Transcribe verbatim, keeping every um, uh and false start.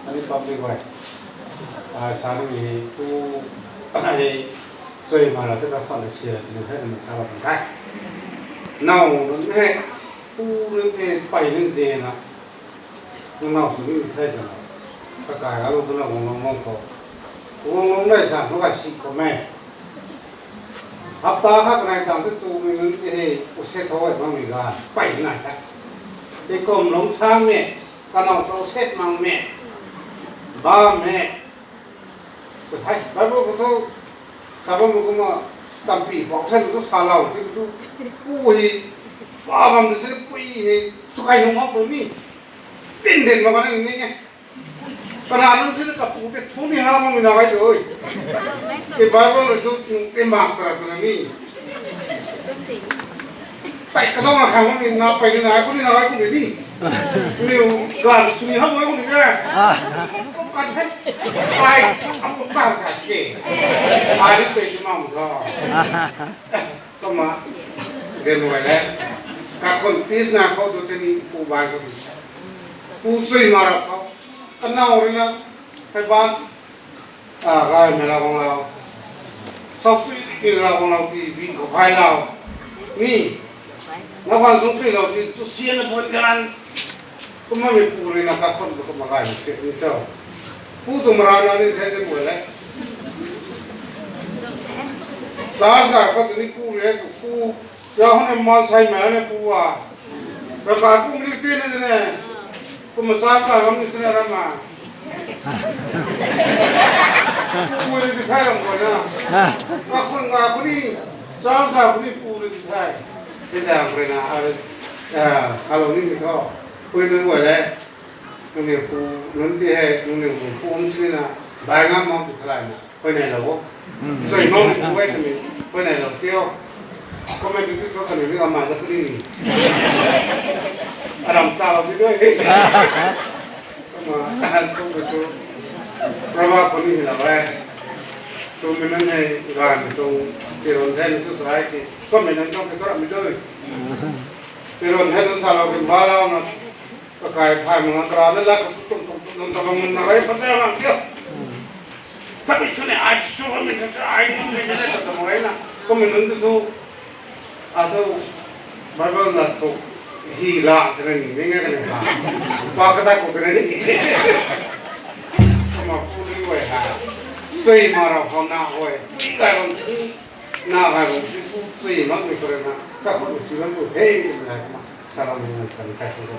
Ani public guay. Ai sa ni hi pu, ai, sui ma la te ka khwan na sia ni he na sa la kan kai. Nau nunc he, pu nunc te pai nunc zena. Nau sw ni the ta na. Ka kai ga lo tu na wang long long ko. Wang long dai sa no ka si ko me. Hapta khat nai tang tu tu mi nunc te he, u se tho ai bam mi ga, pai nai ta. Te kum long sa me. Kanow ta set mang me, bam me. Ka thei, Bible khou thu, sa bam kumna, tampi pau thei tu salou, ti tu, pu hi, pa bam tu si pui hi, chukai nung hak tu ni, tin den bam ni ni e. Kana nunc si kapu te thu ni ha mang na gai tu. Ki Bible tu nung te mak ta tu na ni. Tei kadang a khang ni na pai ni na, ku ni na, ku ni ni. Niu gan suni ham mo ku ni na. Ai, am ka ka ke. Ai pe ni mam ka. Kumna, den wai le. Ka khun peace na khou tu tini pu bai ko. Pu sui ma ra khou. Kanow rui na, kai ban. A, gay mei lau bang lau. Sau sui ni lau bang lau ti, bi khou phai lau. Ni, na kwan sung sui lau ti, tu sian na pun gan. Kumna mi pu rui na ka khun kumna gay mei se ni cho. Pu tu mara na ni the se pu le. Sa sa ka tu ni pu le tu pu. Ya hon e ma sai ma ne pu a. Ra ka kum li ti ne ne. Kum sa ka ram ni ne ram ma. Pu ni ti khai ram ko na. Ka khun ka khun ni. Sa ka khun ni pu ni ti khai. Ti ja ko na a. Salou ni mi tho. Pu ni wo le. Nunc ni pu nunc ti he, nunc ni pu pu um sini na. Bai ngam mo ti khalai na. Pui nei lou o. Sui mo ni pu e kami, pui nei lou tio. Comment ti tu kami ni ama da puni ni. Aram sa lou ti doi. Ama, tu tu tu. Prabha puni ni lou e. Tu mi nunc hei gan tu, tiron the ni tu sai ti. Comment nunc tu tu ram mi doi. Tiron the tu sa lou ki ba lou na. Kakai phai manga kara na la kasu tum tum tum tum tum na gai pasa mang kyo. Tapi chune ai su mi su ai ni ni ni ta tum gai na. Ko mi nunc tu tu. A tu Bible na tu hi la tena ni ni ngai ka ni ha. Pa ka ta ko tena ni. Ma pu ni wai ha. Sui ma ra phau na wai. Pi kai ron si. Na kai ron si pu sui ma ni ko na. Ka ko si ma tu he ni na ma. Salam ni na kan kai ko.